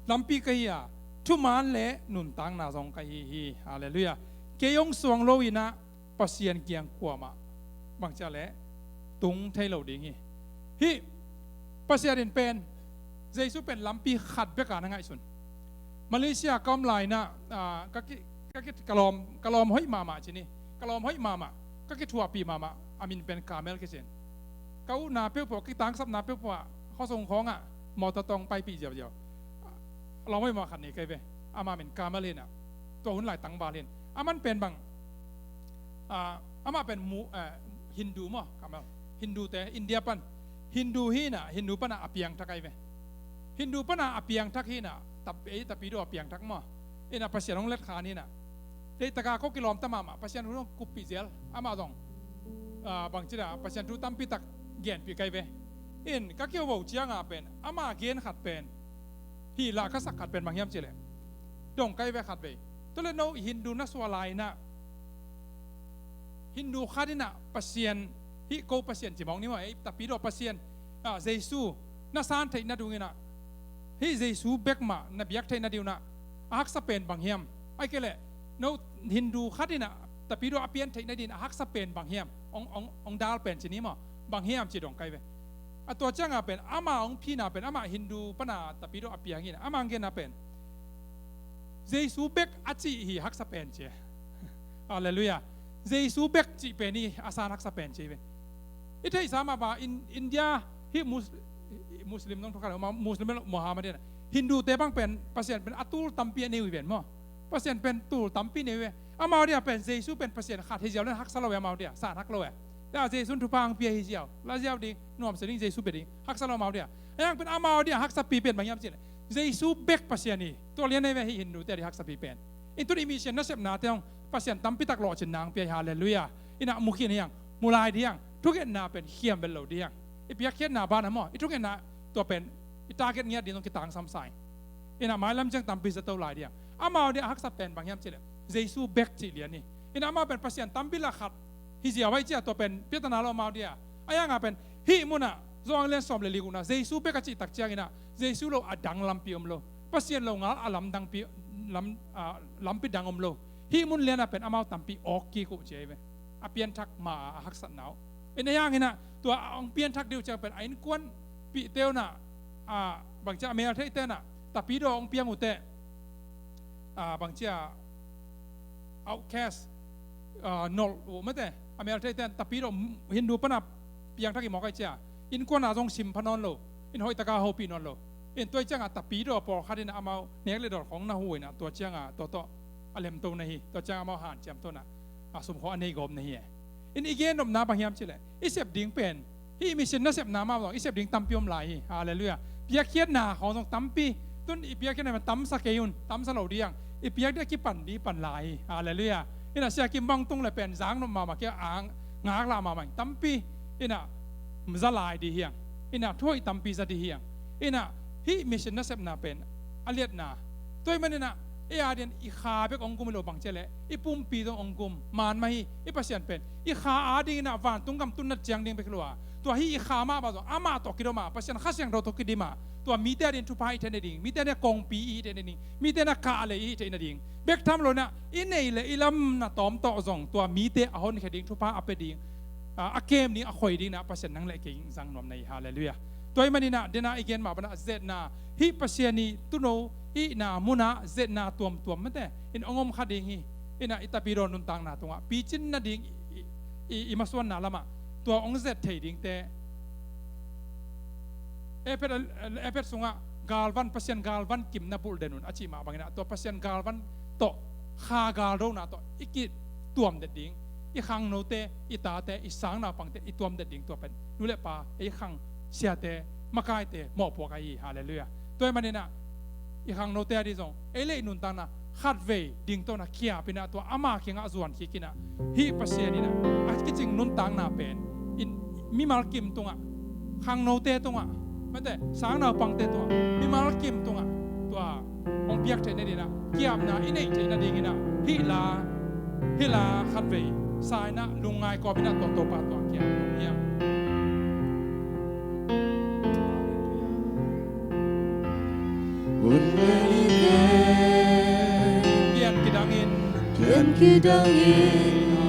lampi ka hi a, thuman le nuntakna zong ka hi hi." Halleluiah. Kei hong suang loinah Pasian kiang kuamah bang ci a leh tung thei lo ding hi. Hih Pasian in pen, Jesu pen lampi khat bek a na ngaihsun. Malaysia ka om lai-inah, ah, ka ki, ka ki, ka lawm, ka lawm hoih mahmah ci ni. Ka lawm hoih mahmah, ka kithuahpih mahmah, a min pen Kamel kici in. Ka uhna peuhpeuh, kitangsapna peuhpeuh ah, khuasung khawngah mawtaw tawh hong paipih ziauziau. A lawm hoih mahmah khat nei kei ve. Ama min Kamel hi inah. Tua hun lai tangval hi in. Aman pen bang, ah, amah pen mu, eh, Hindu maw, Kamel. Hindute, India pan. Hindu hi inah, Hindu panah a piangthak ahi ve. Hindu panah a piangthak hi inah, tap, ei Tapidaw a piangthak maw. Inah Pasian hong letkhan hi inah. Deihtak a ko kilawmta mahmah, Pasian thu zong kuppih zel, amah zong, ah, bangci dah, Pasian thu tampi tak genpih kai ve. In ka kiho bo ciang a pen ama gen khat pen, hih lah ka sak khat pen bang hiam cih leh, dong kai ve khat vei. Tua leh no Hindu na suah lai in ah, Hindu khat in ah Pasian, hih ko Pasian ci mawk ni maw, ei, Tapidaw Pasian, ah, Jesu na san theih nading in ah, hih Jesu bek mah na biak theih nading un ah a haksa pen bang hiam? Ahih kei leh no Hindu khat in ah Tapidaw a pian theih nading a haksa pen bang hiam? Hong, hong, hong dal pen ci ni maw, bang hiam ci dong kai ve. A tua ciang a pen ama hong phina pen, ama Hindu pan a Tapidaw a piang in ah, ama hong genna pen Jesu bek a cih hi haksa pen ci. Halleluiah. Jesu bek cih pen hi a san haksa pen ci ve. I theihsa mah bang, in, India hih Mus-, Muslim nong thukhan, Muslim, Muhammad in ah, Hindu te bang pen Pasian pen a tul tampi a nei uh hi ven maw. Pasian pen tul tampi nei uh hi. Amau dia pen Jesu pen Pasian khat hi ziau leh haksa lo ve, amau dia san hak lo ve. Tua Jesu in thupha hong pia hi ziau, la ziau ding, nuamsa ding, Jesu bia ding, haksa lo amau dia. Ahih hang pen amau dia haksapi pen bang hiam cih leh, Jesu bek Pasian hi. Tua lian nei ve hih Hindu te a di haksapi pen. In tuni mission nasepna te hong Pasian tampi tak lawhcinna hong pia hi. Halleluiah. In ah mu khin hi hang, mu lai ding hi hang. Thungetna pen khiam bel lo ding hi hang. I piakkhiatna ban ah maw, i thungetna tua pen i target ngiat ding zong kitangsam sa ing. In ah mailam ciang tampi zato lai ding hi hang. Amau dia a haksa pen bang hiam cih leh, Jesu bek cih lian hi. In ah amau pen Pasian tampi lak khat hi ziau ahih ciang tua pen piatana lo amau dia. Ahih hang a pen hih mun ah Johan lian sawm leh li gukna, Jesu bek a cih tak ciang in ah Jesu lo a dang lampi om lo. Pasian lo ngal a lamdangpi, lam, ah, lampi dang om lo. Hih mun lian ah pen amau tampi awk kik uh ci hi ve. A pianthak ma a haksatna uh. In ahih hang in ah tua hong pianthak ding uh ciang pen a innkuanpihte un ah, ah, bangci a, a meltheihte un ah Tapidaw hong piang uh teh, ah, bangci a, outcast, ah, nolh uh mate. A meltheihte un Tapidaw, Hindu pan a piangthak hi mawk ahih ciang innkuan ah zong simpha nawn lo, in hoihtak a hopih nawn lo. In tua ciang a Tapidaw pawlkhat in ah amau nek leh dawn khawng na huh in ah, tua ciang a tua tawh a lemto na hi, tua ciang a amau hanciamto na, a sum khawng a nei gawp na hi e. In i gen nopna bang hiam cih leh, i sep ding pen, hih mission nasepna mah zong i sep ding tampi om lai hi. Halleluiah. Piakkhiatna khawng zong tampi, tun i piakkhiatna mah tamsa kei un, tamsa lo ding hi hang. I piak ding a kipan ding pan lai hi. Halleluiah. In ah Sia Kim bang tung leh pen zang nop mahmah, kia ang ngaklah mahmah ing, tampi in ah za lai ding hi hang. In ah thu hoih tampi za ding hi hang. In ah hih mission nasepna pen a liatna, tua ahih manin ah ei a dingin i kha bek hong gum hi lo, bang ci leh i pumpi zong hong gum. Man mah hi, i Pasian pen i kha a dingin ah vantung gam tun nat ciang ding bek hi lo a, tua hih i kha mah bang zong amah tawh kidom a, Pasian Kha Siangtho tawh kidim a, tua mite a dingin thupha i hih theih nading, mite a dingin kongpi i hih theih nading, mite a dingin kahlei i hih theih nading bek tham lo in ah, i neih leh i lamna tawm tawh zong tua mite a honkhia ding, thupha a pia ding, a, a kem ding, a khoi ding in ah Pasian nang leh kei zang nuam na hi. Halleluiah. Tua ahih manin ah, dena i gen mah bang in ah, zetna, hih Pasian i tuuno i hihna mun ah zetna tuamtuam mate in hong om kha ding hi. In ah i Tapidaw nuntakna tungah picin nading i, i, i, i masuanna lamah tua hong zet thei dingte, Efet, Efet sungah galvan, Pasian galvan kim na bulh den un a cih mah bangin ah, tua Pasian galvan tawh, kha galdona tawh i kituam det ding, i khangnote, i tate, i sangnaupangte i tuam det ding, tua pen nu le pa, ei khang siate, makaite mawhpuak ahi hi. Halleluiah. Tua ahih manin ah i khangnote a ding zong ei leh i nuntakna khatvei dingto in ah, kiap in ah, tua ama kiangah zuan kik in ah, hih Pasian in ah a kicing nuntakna pen, in, mimal kim tungah, khangnote tungah mate, sangnaupangte tungah, mimal kim tungah tua hong piak theih nading in ah, kiapna i neih theih nading in ah, hih la, hih la khatvei sa in ah, lungngai kawm in ah, tua Topa tungah kiap nuam hi hang. Hun nei ve. Pian kidang in. Pian kidang in.